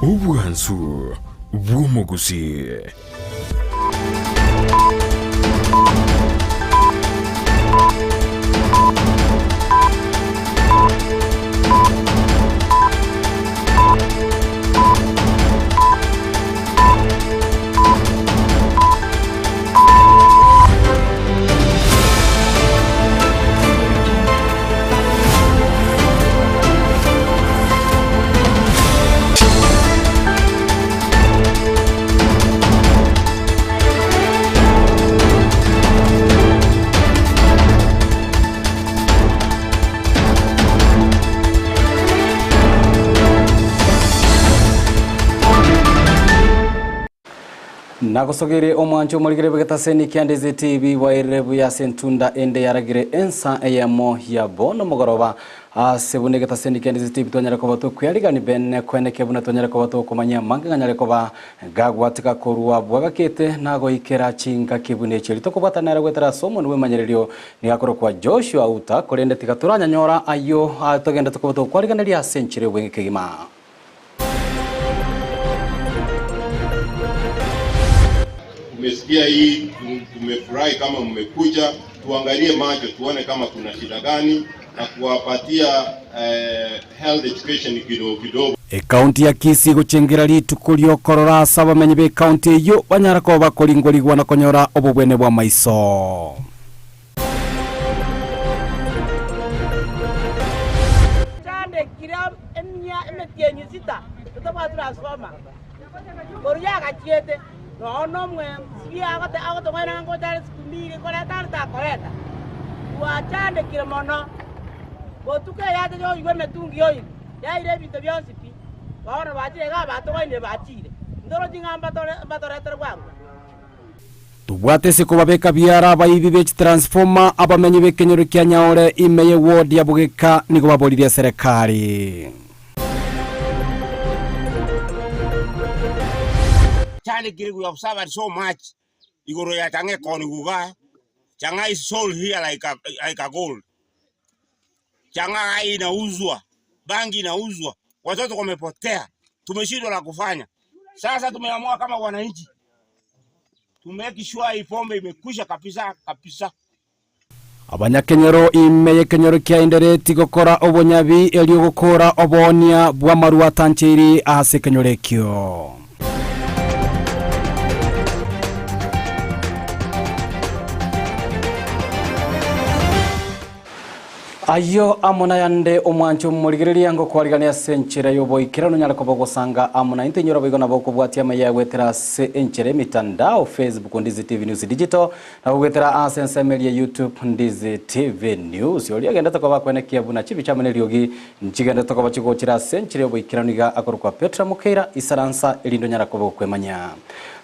Obwansu bw'omogusii. Nagosogeire omwancho omorigere bw'egetaseni kia Ndizi TV bwairire buya ase entunda ende yaragire ensa eyemo ya bono mogoroba ase buna egetaseni kia Ndizi TV twanyare koba tokwiarigani bene kweneke buna twanyare koba tokomanyia amange nganyare koba gagwatika korwa bwagakete nagoikera chingaki buna echi. Erio tokobwatana nere goetera ase omonwe bw'emanyererio nigo akorokwa Joshua Uta korende tiga toranyanyora ayio togendete koba tokwariganeria ase enchera y'obweng'e kegima. Tumesikia hii, tumefurahi kama mmekuja, tuangalie macho tuone kama kuna shida gani na kuwapatia health education kidogo kidogo. Ekaunti ya Kisii gochengera rituko riokorora ase abamenyi b'ekaunti eyio banyara koba bakoringorigwa na konyora obobwene bw'amaiso. Chandekire emiya emetienyi sita totabwati turasoma. Korwa yagachiete nonya nomwemsibia agote agotong'aina ng'a ngocha are siku mbiri koreta are takoreta. Twachandekire mono, botuko eyacha yoigwa emetungi yoigwa, yaira ebinto bionsi pi. Bono bachire igaa batong'ainire bachire, ntorochi ng'a mbatore mbatoretere bwango. Tobwate ase kobabeka biara abaibi be chitransformer abamenyi b'ekenyoro kia Nyaore ime ye ward ya Bogeka nigo baboririe eserekari. Chandekire we have suffered so much igoro ya chang'aa ekoni guga chang'aa is sold here like a, like a gold chang'aa inauzwa bangi inauzwa watoto wamepotea tumeshindwa la kufanya sasa tumeamua kama wananchi to make sure hii pombe imekwisha kabisa kabisa. Abanyakenyoro ime y'ekenyoro kia Endereti gokora obonyabi erio gokora oboonia bw'amarwa atancheiri ase ekenyoro ekio. Ayio amo nayande omwanche omorigereria ngokwarigania ase enchera y'oboikeranu onyare koba ogosanga amo naintwe inyora boigo nabo okobwatia amaya goetera ase enchera y'emitandao Facebook Ndizi TV News Digital na goetera ase ensemo eria YouTube Ndizi TV News. Oria ogendete koba akwenekia buna chibicha amo neriogi nchigendete koba chigochera ase enchera y'oboikeranu iga akorokwa Petra Mokeira Isaransa erinde onyare koba okwemanya.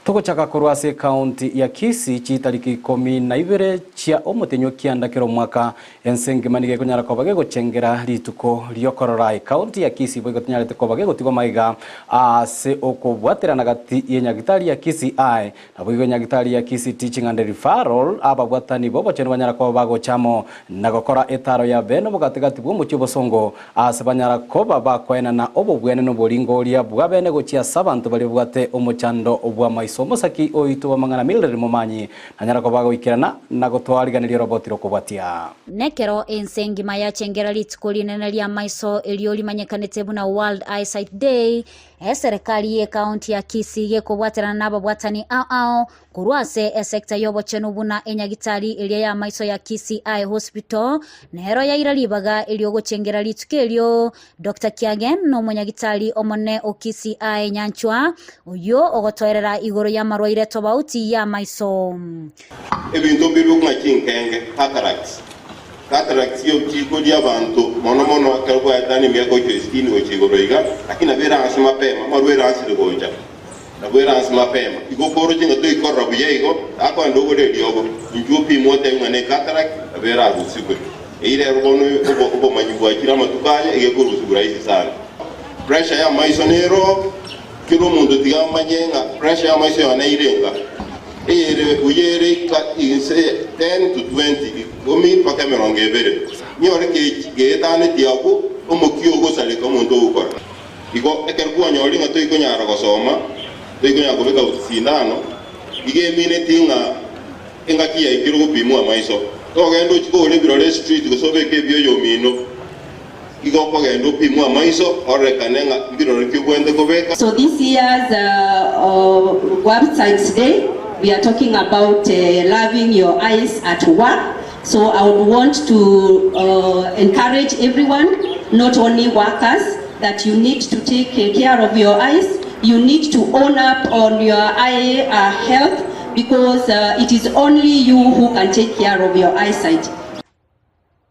Togochaka korwa ase ekaunti ya Kisii chitariki 12 chia omotenyi o kianda kera omwaka Ense engima nigo ekonyara koba gegochengera rituko ri'okorora ekaunti ya Kisii boigo tenyarete koba gegotigwa magega ase okobwaterana gati y'enyagitari ya Kisii Eye naboigo enyagitari ya Kisii Teaching and Referral ababwatani b'obochenu banyara koba bagocha amo na gokora etaro ya bene obogatigati bw'omochie obosongo ase banyara koba bakoenana obobwene noboringoria bwa bene gochia ase abanto baria babwate omochando bw'amaiso. Omosaki oito bw'amang'ana Mildred Momanyi Nanyare koba goikerana na gotwariganeria oroboti rokobwatia. Nekero ense engima yachengera rituko rinene ri'amaiso erio rimanyekanete buna World Eyesight Day, eserekari y'ekaunti ya Kisii gekobwaterana nababwatani ao ao korwa ase esecta y'obochenu buna enyagitari eria y'amaiso ya Kisii Eye Hospital nero yaira ribaga eriogochengera rituko erio Doctor Kiagen nomonyagitari omonene o Kisii Eye Nyanchwa, oyio ogotoerera igoro y'amarwaire tobauti y'amaiso. Ebinto mbirwe buna chinkenge, cataracts. Cataracts chikoria abanto mono mono ekero bwaetania emiaka gochia sitini gochia igoro iga, lakini nabo eranse mapema, amarwaire ansire gocha, nabo eranse mapema. Igo okoroche ng'a toikorora buya igo, akogenda ogore eriogo, inchuo opimwe otebe ng'a ne cataract, nabo erarusigwe. Eyio rero bono obomanyi bwachire amatuko aya, egekorusigwa rahisi sana. Pressure y'amaiso nero, kera omonto tiga amanye ng'a pressure y'amaiso yane eire enga. Eyere buya ere ika inse 10 to 20, ikomi mpaka 20. Nyore geetanetie abwo, omokia ogosareka omonto ogokora. Igo ekero kwanyorire ng'a toikonyara gosoma, toikonyara kobeka sindano, igo emineti ng'a engaki yaikire gopimwa amaiso. Togenda ochie kogora ebirore estreet gose obeke ebioyo omino, igo okogenda opimwe amaiso ororekane ng'a mbirore ki obwenerete kobeka. So this year's World Sight Day we are talking about loving your eyes at work so I would want to encourage everyone not only workers that you need to take care of your eyes, you need to own up on your eye health because it is only you who can take care of your eyesight.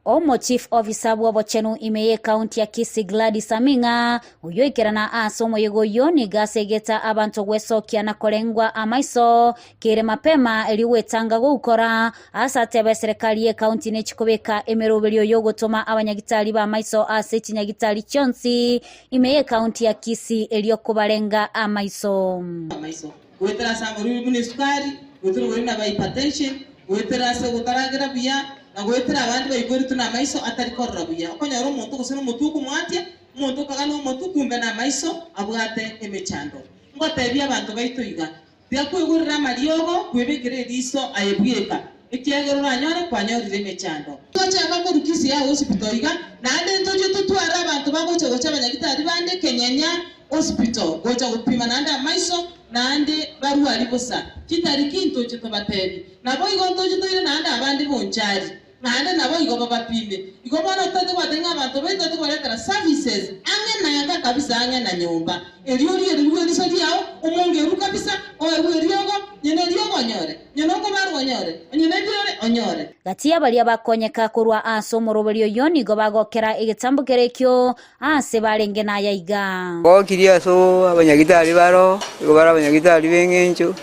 Omo Chief Officer bw'obochenu ime y'ecounty ya Kisii Gladys Aming'a, oyio oikerana ase omoyega oyio nigo asegete abanto gwesokia na korengwa amaiso kere mapema erio gwetanga goukora ase ateba eserekari y'ecounty nechi kobeka emeroberio yogotoma abanyagitari b'amaiso ase chinyagitari chionsi ime y'ecounty ya Kisii erio kobarenga amaiso. Amaiso, goetera ase amarwaire buna esukari, goetera oborwaire buna bwa hypertension, goetera ase ogotaragera buya, na goetera abande baigweretwe namaiso atari korora buya. Okonyora omonto gose nomotwe okomwatia, omonto okaga nomotwe kumbe namaiso abwate emechando. Ngotebia abanto baito iga, Tiga kwegorera amariogo, kwebekera eriso aye bweka, ekiagera oranyore kwanyorire emechando. Tochaka korwa Kisii aa hospital iga, naende ntochie totware abanto bagocha gocha abanyagitari bande Kenyenya hospital gocha gopima naende amaiso naende barwari bosa. Chitariki ntoche tobatebi. Naboigo ntoche toire naende abande bonchari. Naende naboigo babapime. Igo bono totagete gobatebia ng'a abanto baito tokobaretera services ang'e na nka kabisa ang'e na nyomba. Erio origererigwe eriso riao, omongeru kabisa, oegwe eriogo, nyene eriogo onyore, nyene okobarwa onyore, onyene ebirore onyore. Gati y'abaria bakonyeka korwa ase omoroberio oyio nigo bagokera egetambo kere ekio aase barenge naya iga. Gokirie ase abanyagitari baroo, igo bare abanyagitari b'engencho,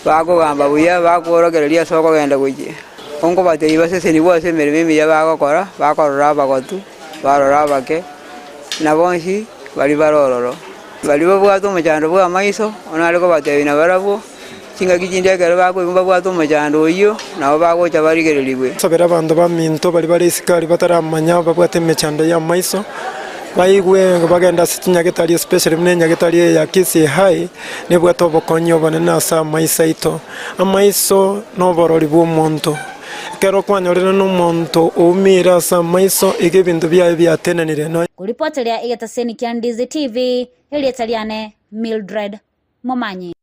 bakogamba buya, bakworokereria ase okogenda gochia. Nkobatebia basesenigwe ase emeremo emiya bagokora, bakorora abagotu, barora abake, na bonsi baria bare ororo. Baria babwate omochando bw'amaiso, nare kobatebia nabarabwo, chingaki chinde ekero bakoigwa mbabwate omochando oyio, nabo bagocha barigererigwe. Nsabere abanto baminto baria bare isiko aria bataramanya babwate emechando y'amaiso, baigwe bagende ase chinyagetari especially buna enyagetari eye ya Kisii High, nebwate obokonyi obonene ase amaiso aito. Amaiso noborori bw'omonto. Ekero kwanyorire nomonto oumiire ase amaiso, iga ebinto biaye biatenenire. Nonya. Koripoteria egetaseni kia Ndizi TV, erieta riane Mildred Momanyi.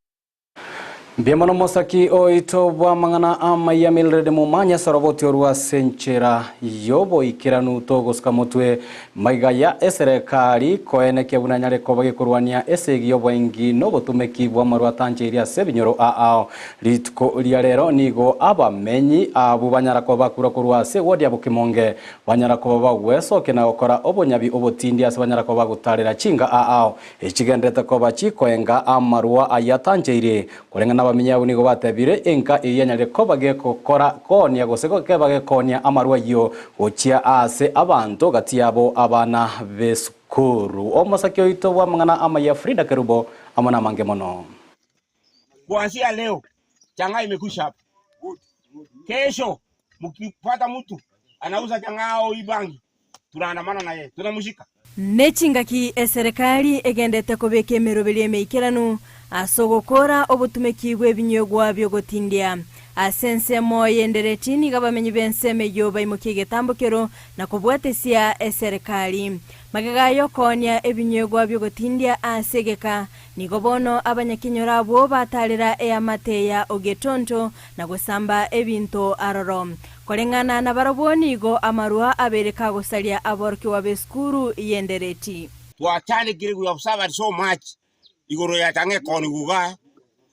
Mbuya mono mosaki oito bw'amang'ana amaya Mildred Momanyi ase oroboti orwo ase enchera y'oboikeranu togosuka motwe Maiga ya eserekari koenekia buna nyare koba gekorwania esegi y'oboengi na obotumeki bw'amarwa atancheirie ase ebinyoro aao. Rituko ria rero nigo abamenyi abwo banyara koba bakura korwa ase ewodi ya Bokimonge banyara koba bagwesokia na gokora obonyabi obotindi ase banyara koba bagotarera chinga aao echigenderete koba chikoenga amarwa ayio atancheirie. Koreng'ana nabamenyi abwo nigo batebire enka eyio yanyarire koba gegokora koonia gose keba gekoonia amarwa ayio gochia aase abanto gati yabo abana b'esukuru. Omosake oito bw'amang'ana amaya Frida Kerubo amo namange mono. Kuanzia leo chang'aa imekwisha hapa. Kesho mkipata mtu anauza chang'aa au hii bangi tunaandamana na yeye, tunamshika. Nechingaki eserekari egendete kobeka emeroberio emeikeranu ase ogokora obotumeki bw'ebinywegwa bi'ogotindia. Ase ensemo y'endereti nigo abamenyi b'ensemo eyio baimokia egetambokero na kobwatesia eserekari. Magega y'okoonia ebinywegwa bi'ogotindia ase egeka, nigo bono abanyakenyoro abwo batarera eamate ya Ogetonto na gosamba ebinto aroro. Koreng'ana nabarabwo nigo amarwa abeire kagosaria aborokigwa b'esukuru y'endereti. Twachandekire we have suffered so much igoro ya chang'aa ekoniwa igaa,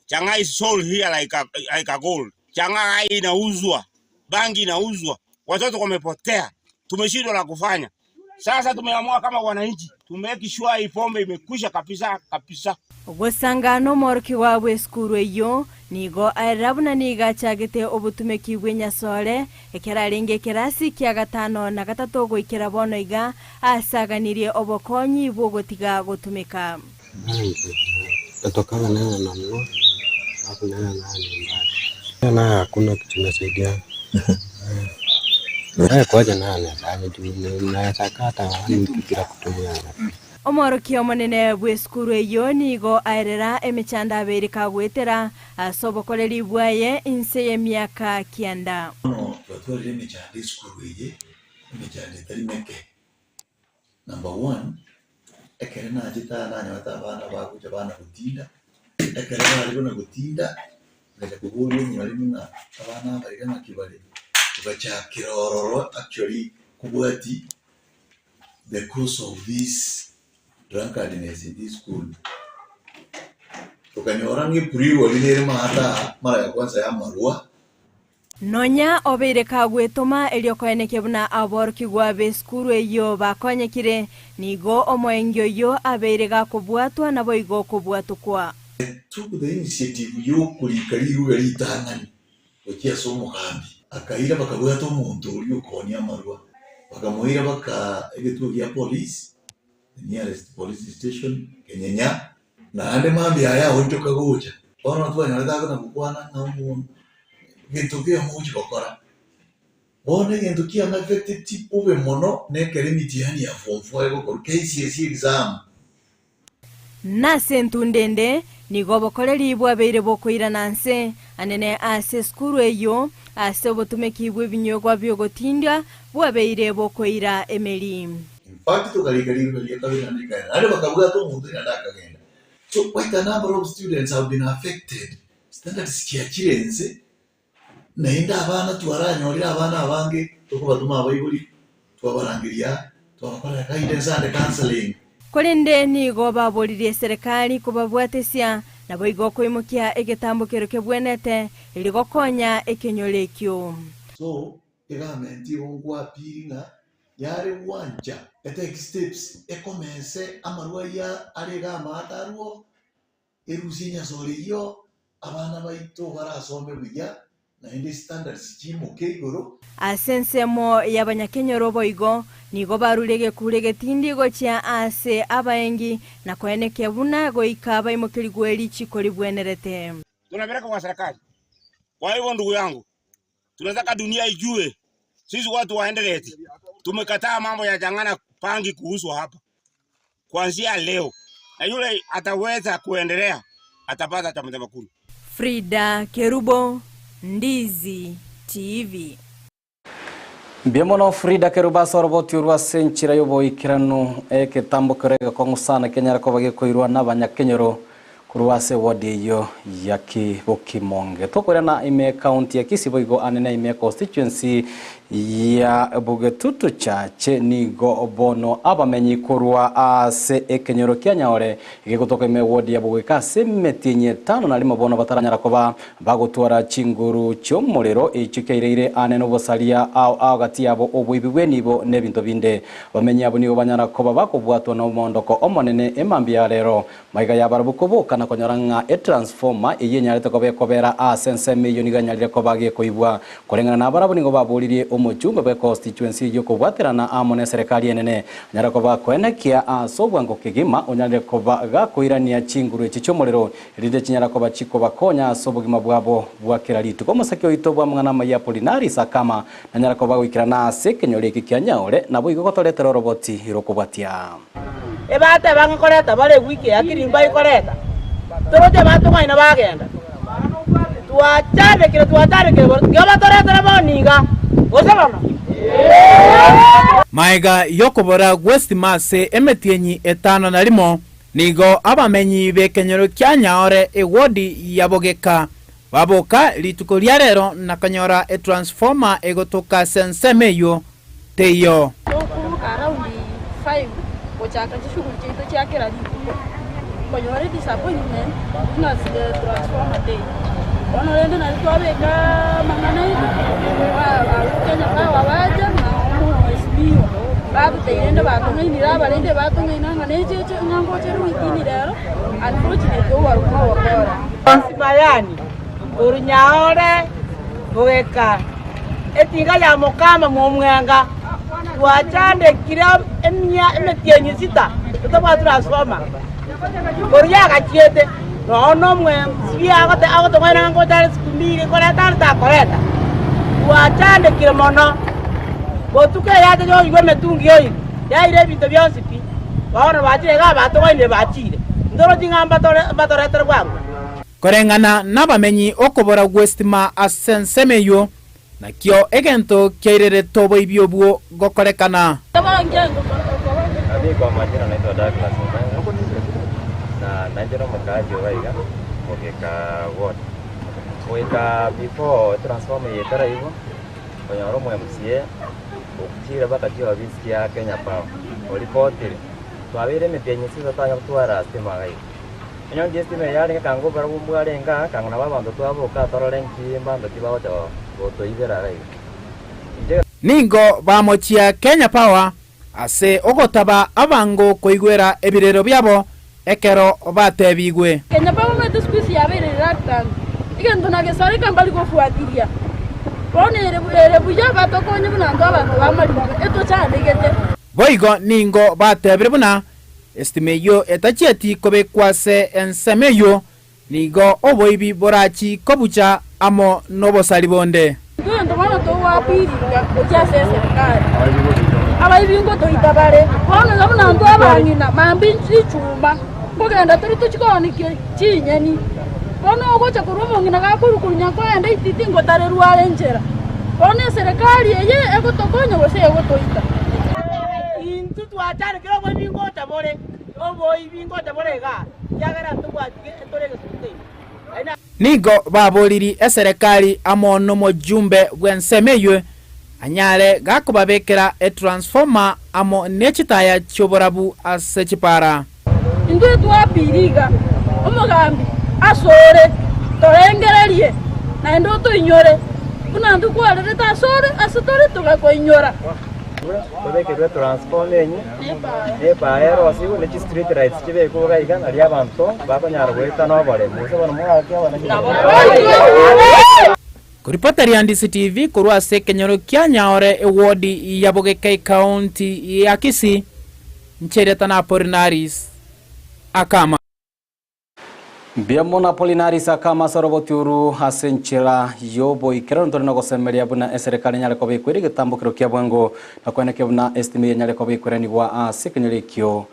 chang'aa is sold here like a, like a gold. Chang'aa inauzwa, bangi inauzwa, watoto wamepotea, tumeshindwa la kufanya. Sasa tumeamua kama wananchi to make sure hii pombe imekwisha kabisa kabisa. Ogosanga nomworokigwa bw'esukuru eyio nigo aerera buna nigo achagete obotumeki bw'enyasore ekero arenge ekerasi kia gatano na gatato goikera bono iga asaganirie obokonyi bw'ogotiga gotumeka. Natokana naye nanunua alafu naye naye nyumbani. Naye hakuna kitu inasaidia. Naye kwacha naye anaweza juu naweza kaa hata one week bila kutumia. Omworokia omonene bw'esukuru eyio nigo aerera emechando abeire kagoetera ase obokoreri bwaye inse y'emiaka kianda. Bono twatwarire emechando esukuru eye, emechando etari meke. Number one, ekere nachete aa nanyorete abana bagocha bana gotinda, ekero bare buna gotinda, ngacha koboria omwalimu ng'a abana aba iga ng'aki bare, togachakera ororo actually kobwati the cause of this drunkardness in this school. Tokanyora ng'a epurigori nere maate aa, mara ya kwanza ya amarwa. Nonya obeire kagwetoma erio koenekia buna aborokigwa b'esukuru eyio bakonyekire, nigo omoengi oyio abeire gakobwatwa naboigo kobwatokwa. Took the initiative yokorika riruga ritang'ani gochia ase omogambi. Akaira bakabwata omonto oria okoonia amarwa, bakamoira baka egetuo gia police, the nearest police station, Kenyenya, Naende mambia aye aonchoka gocha. Bono twanyorete akona gokwana ng'a omonto gento keyemo ogochi gokora. Bono egento kiang'afecteti bobe mono nekero emitihani ya form four egokorwa, KCSE exam. Nase entunda ende, nigo obokoreri bwabeire bokoirana nse anene ase esukuru eyio, ase obotumeki bw'ebinywegwa bi'ogotindia bwabeire bokoira emeri. In fact tokarika riruba ria kabere naende rikaera, naende bakabwata omonto oria naende akagenda. So quite a number of students have been affected, standards chiachire inse, naende abana twaranyorire abana abange tokobatoma abaibori, twabarangeria twabakorera guidance and counselling. Korende nigo baboririe eserekari kobabwatesia, naboigo koimokia egetambo keria kebwenete, erio gokonya ekenyoro ekio. So egovernment igo nkoappeal ng'a Yare gwancha etake steps ekomese amarwa ayio are iga amaate arwo, erusie enyasore eyio, abana baito barasome buya naende standards chiimoke igoro. Ase ensemo y'abanyakenyoro boigo nigo barure egekuro egetindi gochia aase abaengi, na koenekia buna goika baimokerigwe richiko ribwenerete. Tunapeleka kwa serikali. Kwa hivyo ndugu yangu, Tunataka dunia ijue sisi watu wa Eldoret tumekataa mambo ya chang'ana bangi kuuzwa hapa kuanzia leo, na yule ataweza kuendelea atapata cha mtema kuni. Frida Kerubo, Ndizi TV. Mbuya mono Frida Kerubo ase oroboti orwo ase enchera y'oboikeranu egetambo keria egekong'u sana kenyare koba gekoirwa n'abanyakenyoro Korwa ase ewodi eyio ya Kibokimonge tokoirana ime ekaunti ya Kisii boigo ane na ime constituency ya Bogetutu Chache nigo bono abamenyi korwa ase ekenyoro kia Nyaore gegotoka ime ewodi ya Bogweka ase emetienyi etano na rimo bono bataranyara koba bagotwara chinguru chiomorero echio kiaireire ane nobosaria ao ao gati yabo oboibi bw'enibo nebinto binde. Abamenyi abwo nigo banyara koba bakobwatwa nomoondoko omonene emambia ya rero. Magega y'abarabwo koboka na konyora ng'a etransformer eyio enyarete koba ekobera aase ensemo eyio nigo enyarire koba gekoibwa. Koreng'ana nabarabwo nigo baboririe omochumbe bwe constituency eyio kobwaterana amo neserekari enene anyare koba koenekia aase obwango kegima onyarire koba gakoirania chinguru echi chiomorero erinde chinyara koba chikobakonya ase obogima bwabo bwa kera rituko. Omosake oito bw'amang'ana amaya Apolinari Sakama nanyare koba goikerana ase ekenyoro eke kia Nyaore naboigo gotoretera oroboti rokobwatia. Ebateba ng'a koreta bare ewiki eye akiri mbayikoreta, toroche batong'aina bagenda. Twachandekire twachandekire bono, tiga batoretere bono iga, gose bono? Magega y'okobora gw'estima ase emetienyi etano na rimo, nigo abamenyi b'ekenyoro kia Nyaore ewodi ya Bogeka baboka rituko ria rero na konyora etransformer egotoka ase ensemo eyio teiyo. Tokoboka around five gochaka chishughuli chiaito chia kera rituko, konyora edisappointment buna transformer teiyo. Bono rende nari twabeka amang'ana aito, abwo Kenya Power bacha na omheshimiwa batotebia rende batong'ainire abarende batong'aina ng'a necheche ng'a ngoche routine rero, unfortunately oborokwa ogokora. Onsi mayani korwa Nyaore goika etinga ya mokama momwenga, twachandekire emia emetienyi sita totabwati transformer, korwa yagachiete nonya na omwensibia agotong'aina ng'a ngocha are siku mbiri koreta are takoreta, twachandekire mono, botuko eyacha yoigwa emetungi yoigwa, yaira ebinto bionsi pi. Bono bachire igaa batogoinire bachire, ntorochi ng'a mbatore mbatoretere bwango. Koreng'ana nabamenyi okobora gw'esitima ase ensemo eyio, nakio egento kiairerete oboibi obwo gokorekana. Nami kwa majina naitwa Douglas Omwenga na nainche nomokaaji iga iga Mogeka ward. Goika before transformer eye etaraigwa, okonyora omo MCA ochire mpaka chiofisi chia Kenya Power oripotire, twabeire emetienyi esita totanya gotwara stima iga iga. Onye onde estima eye yarenge kanga oborobwo mbwarenge aa, kanga nabo abanto twaboka torore nki mbanto ki bagocha gotoibera iga iga. Inche. Nigo bamochia Kenya Power ase ogotaba abango koigwera ebirero biabo ekero batebigwe. Kenya Power omanyete siku hizi yabeire reluctant, egento nagesareka mbari gofuatilia. Bono ere ere buya batokonye buna intwe abanto ba mariga etochandegete. Boigo nigo batebire buna Esitima eyio etachieti kobekwa ase ensemo eyio, nigo oboibi borachi kobucha amo nobosari bonde. Intwe bono togoapiringa gochia ase eserekari, abaibi ngotoita bare. Bono iga buna intwe abang'ina, mambia richuma, nkogenda tore tochie koonikia chinyeni. Bono ogocha korwa omong'ina gakorukurunya nkoenda ititi ngotarerwa are enchera. Bono eserekari eye egotokonya gose egotoita? Intwe twachandekire oboibi ngocha bore, oboibi ngocha bore igaa, ekiagera ntobwati tore egesunte ime. Naende. Nigo baboriri eserekari amo nomojumbe bw'ensemo eyio anyare gakobabekera etransformer amo ne chitaya chi'oborabu ase chipara. Intwe twapiire iga, omogambi asore, torengererie, naende otoinyore, buna intwe kwarerete asore ase tore togakoinyora. Tobekerwe transformer enye, na epaa erosigwe, ne chistreet lights chibekwe iga iga nario abanto bakonyara goeta na oboremu. Gose bono morake abana Koripoteria DCTV korwa ase ekenyoro kia Nyaore ewodi ya Bogeka ekaunti ya Kisii, Nchereta na Apolinaris Akama. Mbuya mono Apolinaris Akama ase oroboti oru ase enchera y'oboikeranu tore nogosemeria buna eserekari enyare koba ekwere egetambokero kia bwango na koenekia buna esitima eye enyare koba ekweranigwa ase ekenyoro ekio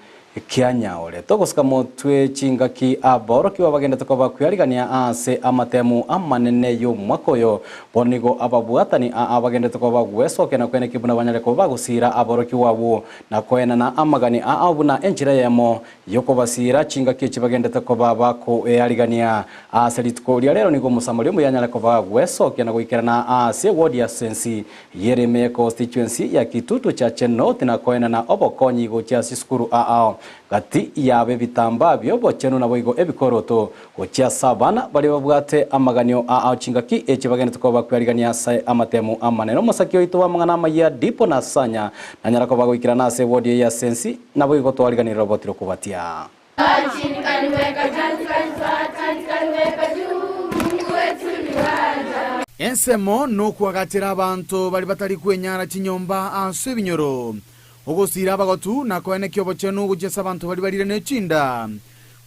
kia Nyaore. Togosika motwe chingaki aborokigwa bagendete koba kwearigania ase amatemu amanene y'omwaka oyo. Bono nigo ababwatani aa bagendete koba gwesokia na koenekia buna banyare koba bagosiira aborokigwa abwo na koenana amagani ao buna enchera eyemo y'okobasiira chingaki echi bagendete koba bakoearigania. Ase rituko ria rero nigo Omosamari omuya anyare koba gwesokia na goikerana ase ewodi ya Sensi yereme constituency ya Kitutu Chache North na koenana obokonyi gochia ase chisukuru ao gati yabo ebitambaa bi'obochenu naboigo ebikoroto Gochia ase abana baria babwate amaganio ao chingaki echi bagenderete koba bakwearigania ase amatemu amanene. Omosaki oito bw'amang'ana amayia Dipo na Sanya nanyara koba goikerana ase ewodi eye ase ensi, naboigo twariganire roboti rokobatia. Ensemo nokwagachera abanto baria batari kwenyara chinyomba ase ebinyoro, ogosiira abagotu na koenekia obochenu gochia ase abanto baria barire ne chinda.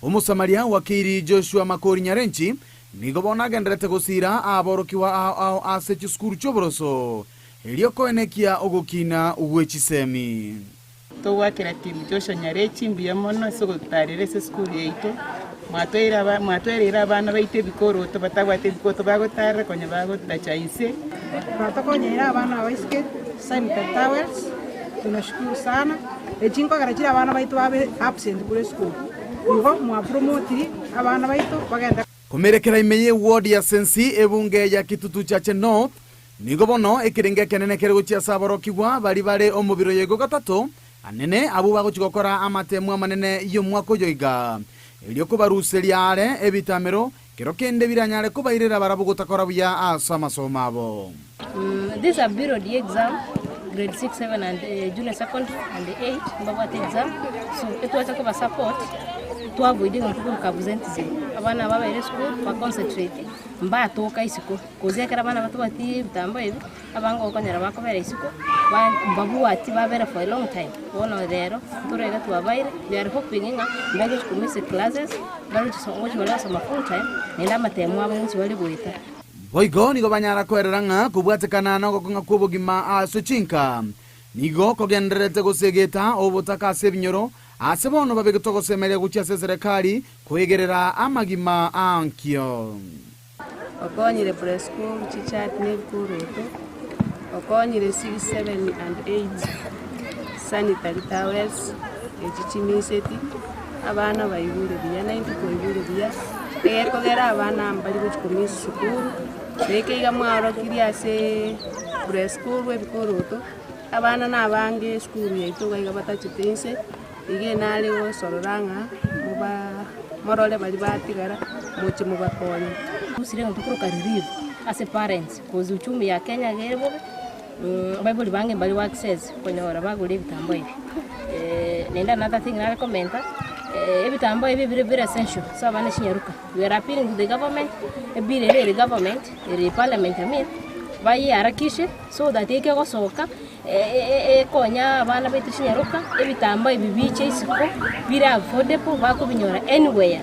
Omosamaria wa Keiri Joshua Makori Nyarenchi nigo bono agendererete gosiira aborokigwa ao ao ase chisukuru chi'oboroso, erio koenekia ogokina gwe chisemi. Togoakera team Joshua Nyarechi mbuya mono ase ogototarera ase esukuru yaito, mwatweire aba mwatwereire abana baito ebikoroto batabwati ebikoroto bagotarera konya bagotacha inse. Twatokonyeire abana abaiseke sanitary towels, tunashukuru sana, echi nkogera chire abana baito babe absent korwa esukuru, igo mwapromotiri abana baito bagende. Komerekera ime y'eward ya Sensi, ebunge ya Kitutu Chache North, nigo bono ekerengo ekenene kere gochia ase aborokigwa baria bare omobiro ya igo gatato anene abwo bagochia gokora amatemu amanene y'omwaka oyo iga, erio kobaruseria aare ebitamero Kero kende biranyare kobairera barabwo gotakora buya ase amasomo abo. This a BRD exam grade 6, 7 and junior secondary and 8 mbabwate exam so etwacha koba support to avoid egento korwa absenteeism abana aba babaire esukuru ba concentrate mbatoka isiko coz ekero abana batabwati ebitambo ebi abange okonyora bakobera isiko ba mbabwati babera for a long time bono rero ntore iga twabaire we are hoping ng'a mbagochi ko miss classes bagochi ngochi bare gosoma full time naende amatemo abo ngochi bare goeta. Boigo nigo banyara kwerera ng'a kobwatekana nogokong'a kw'obogima ase chinka nigo kogendererete gosegeta obotaka ase ebinyoro. Ase bono babegete ogosemeria gochia ase eserekari koegerera amagima aankio. Okonyire preschool chichati na ebikoroto, okonyire 6, 7 and 8 sanitary towels echi chimiseti, abana baigure buya naintwe twaigure buya, egekogera abana mbari gochi komiss sukuru, na eke iga mwaorokirie aseeee preschool ebikoroto, abana na abange esukuru yaito iga iga batachete inse. Iga nare gosorora ng'a mobaa morore baria batigara, moche mobakonye. Gusii egento tokoroka relief ase parents cause uchumi ya Kenya iga ere bobe, abaibori bange mbari go access konyora bagore ebitambo ebi. Naende another thing nare komenta, ebitambo ebi bire very essential ase abana chinyaruka. We are appealing to the government, ebill ere ere government, ere parliament I mean, bayeharakishe so that ekegosoka. Ekonya abana baito chinyaroka, ebitambaa ebi biche isiko bire affordable bakobinyora anywhere.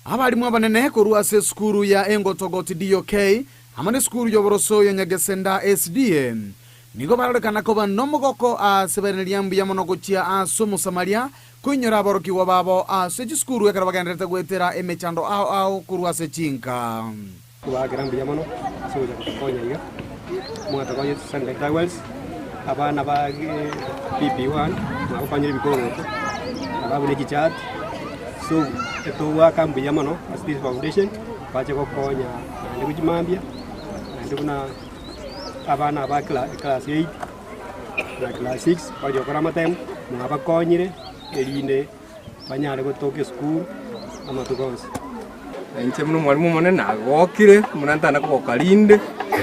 Abalimu abanene korwa ase esukuru ya Engotogot DOK amo nesukuru y'oboroso ya Nyagesenda SDA nigo barorekana koba nomogoko ase bairaneria mbuya mono gochia ase Omosamaria koinyora aborokigwa babo ase chisukuru ekero bagendererete goetera emechando ao ao korwa ase chinka. Kobaakera mbuya mono ase ogocha gotokonya iga, mwatokonya Sunday Towels, abana ba PP1 mwabakonyire ebikoroto, ababu ne chichati, so etogoaka mbuya mono ase this foundation bache gokonya naende gochia mambia, naende buna abana aba class eight na class six baria gokora amatemu, mwabakonyire erinde. banyare gotoka esukuru amatuko onsi. Na inche buna omwalimu omonene nagokire buna ntana kogoka rinde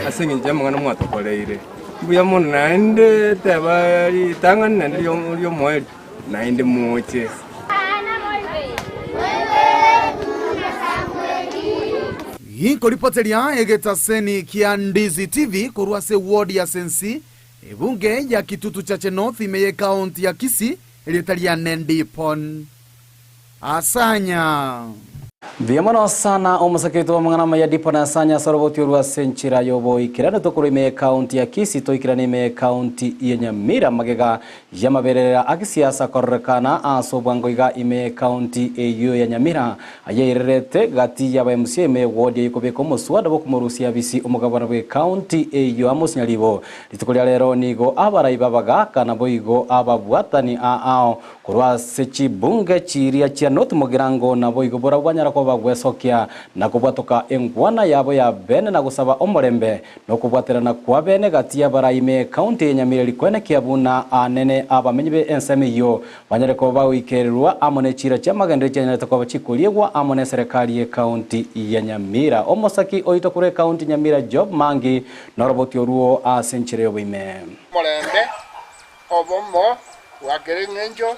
ase eng'encho y'amang'ana mwatokoreire. Mbuya mono naende teba ritang'ani naende ri'omoerio, naende moche. Ginkoripoteria egetaseni kia Ndizi TV korwa ase eward ya Sensi, ebunge ya Kitutu Chache North ime y'ecounty ya Kisii, Erieta riane Ndipon. Asanya. Mbuya mono sana omosake oito bw'amang'ana amaya Dipon Asanya ase oroboti orwo ase enchera y'oboikeranu tokorwa ime y'ecounty ya Kisii toikerane ime y'ecounty ya Nyamira magega y'amaberera a gisiasa kororekana ase obwango iga ime y'ecounty eyio ya Nyamira ayeirerete gati y'aba MCA ime y'eward eyio kobeka omoswada bw'okomorusia abisi omogabana bw'ecounty eyio Amos Nyaribo Rituko ria rero nigo abarai b'abagaaka naboigo ababwatani aao korwa ase chibunge chiria chia North Mugirango naboigo borabwo banyara koba bagwesokia na kobwatoka engwana yabo ya bene na gosaba omorembe na okobwaterana kwa bene gati y'abarai ime ekaunti ya Nyamira rikoenekia buna anene abamenyi be ensemo eyio banyare koba bagoikererwa amo ne chiira chi'amagenderero chianyarete koba chikoriegwa amo neserekari y'ekaunti ya Nyamira. Omosaki oito korwa ekaunti Nyamira Job Mangi Noroboti oruo ase enchera y'oboime. Omorembe, obomo bwa kera engencho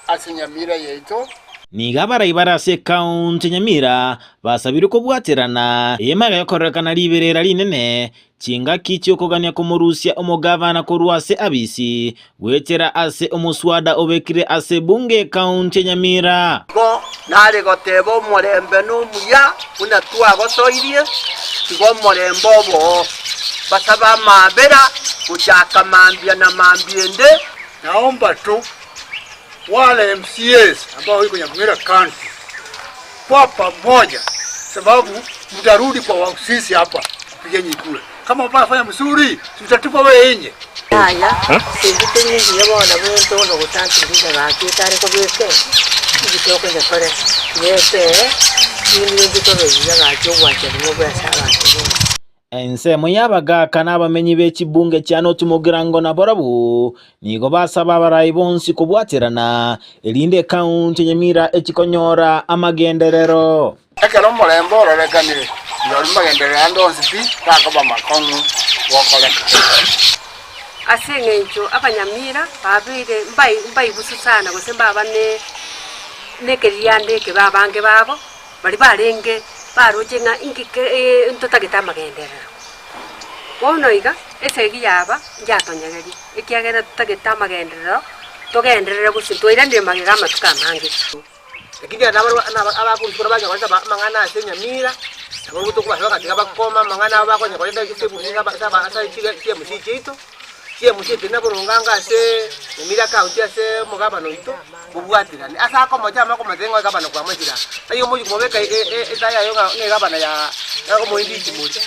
ase Nyamira yaito. Nigo abarai bare ase ekaunti ya Nyamira basabirwe kobwaterana eye yokorerekana riberera rinene chingaki chi'okogania komorusia omogavana korwa ase abisi goetera ase omoswada obekire ase ebunge y'ekaunti ya Nyamira. Igo nare goteba omorembe nomuya buna twagosoirie, tiga omorembe obe oo. Basabe amaabera gochaka mambia na mambia ende. Naomba tu wale MCAs ambao iko Nyamira County kwa pamoja, sababu mtarudi kwa sisi hapa kupiga nyinyi kura. Kama mnafanya mzuri, tutatupa wewe nje. Yaya, sindite nyinginya bono bwento bono gotanturinda gaki etare kobeka ebitoke nyakore yete inde mbitobe buya gaki obwanchani bobe ase abanto bonsi. Ensemo y'abagaaka na abamenyi be chibunge chia North Mugirango na barabwo nigo basaba abarai bonsi kobwaterana, erinde ekaunti ya Nyamira echikonyora amagenderero. Ekero omorembe ororekanire, rirorio magenderero ande onsi pi takoba makong'u gokoreka. Ase engencho abanyamira babeire mbaigusu sana gose mbaba nekeririanda ekebe abange babo, baria barenge baroche ng'a inki ntotagete amagenderero. Bono iga, esegi yaba njatonyegeria, ekiagera totagete amagenderero, togenderere gose twairanire magega amatuko amange. Lakini abakorisia baria banyakorete amang'ana ase enyamira, nabo tokobasaba ng'a tiga bakome amang'ana abo bakonya koreta ase ase chiMC chiaito. Chiemusi etari naboronge anga ase Nyamira County ase omogabana oito bobwaterane. Ase akomocha amo akomotebia ng'a egabana kwamochire aa. Tari omochie komobeka etaya yaye ng'a egabana ya omoimbi chimori.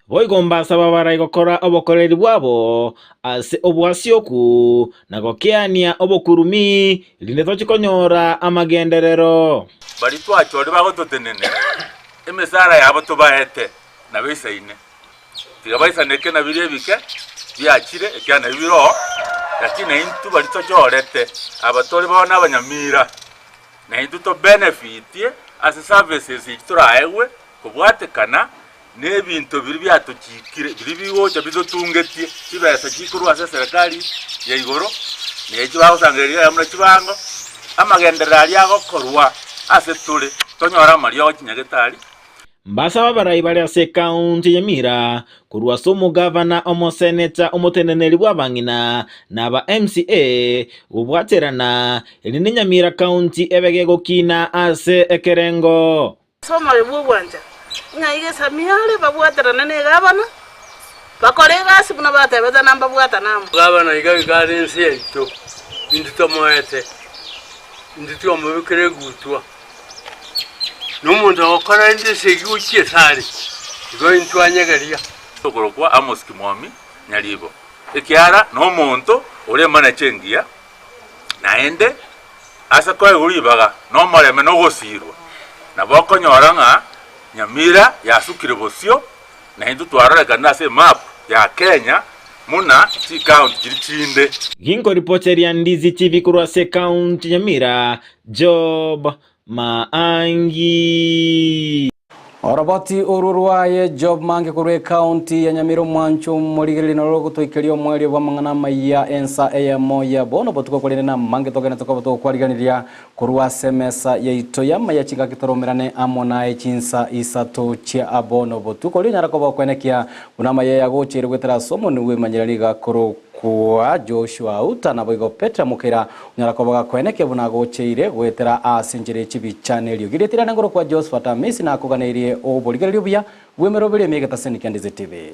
Boigo mbasaba barai gokora obokoreri bwabo ase obwasioku na gokeania obokurumi, rinde tochie konyora amagenderero. Baria twachorire bagototenenera, emesara yabo tobaete nabaisaine. Tiga baisaneke na biria ebike biachire, ekiagera nabio bire oo, lakini naintwe baria tochorete, aba tore bono abanyamira, naintwe tobenefitie ase services echi toraegwe kobwatekana na ebinto biria biatochikire, biria bigocha bitotungetie, chibesa chikorwa ase eserekari ya igoro, na echi bagosangereria iga buna chibango, amagenderero aria agokorwa ase tore, tonyore amariogo chinyagetari. Mbasaba abarai bare ase ekaunti ya Nyamira korwa ase omogavana, omoseneta, omoteneneri bw'abang'ina na aba MCA gobwaterana erinde Nyamira County ebe gegokina ase ekerengo. Ase omoyo bw'ogwancha, ng'a igesamia are babwaterane negabana, bakore egasi buna batebete na mbabwatane amo. Gavana iga iga are ense yaito, intwe tomoete, intwe twamobekire egutwa. Na omonto ogokora ende esegi gochia asare, igo intwe anyegeria. Okorokwa Amos Kimwami Nyaribo, ekiara nomonto ore emanache engiya, naende ase koegwa ribaga nomorembe na ogosiirwa, nabo okonyora ng'a Nyamira yasukire bosio, na intwe twarorekanire ase emap ya Kenya buna chikaunti chiria chinde. Ginkoripoteria Ndizi TV korwa ase ekaunti ya Nyamira, Job Maangi. Oroboti orwo rwaye Job Mange korwa ekaunti ya Nyamira omwancho omorigereria noro rogotoikeria omoerio bw'amang'ana amaya ensa eyemo ya bono botuko korende namange togenete koba togokwariganiria korwa ase emesa yaito y'amaya chingaki toromerane amo naye chinsa isato chia bono botuko. Oria onyare koba okwenekia buna amaya yagocheire goetera ase omonwe bw'emanyera rigakoro Kwa Joshua Auta naboigo Petra Mukira onyara koba gakwenekia buna agocheire goetera ase enchera ye chibicha na eriogi riaito riane ngoro kwa Josephat Amisi nakoganeirie oborigereria obuya bw'emeroberio ime y'egetaseni kia Ndizi TV.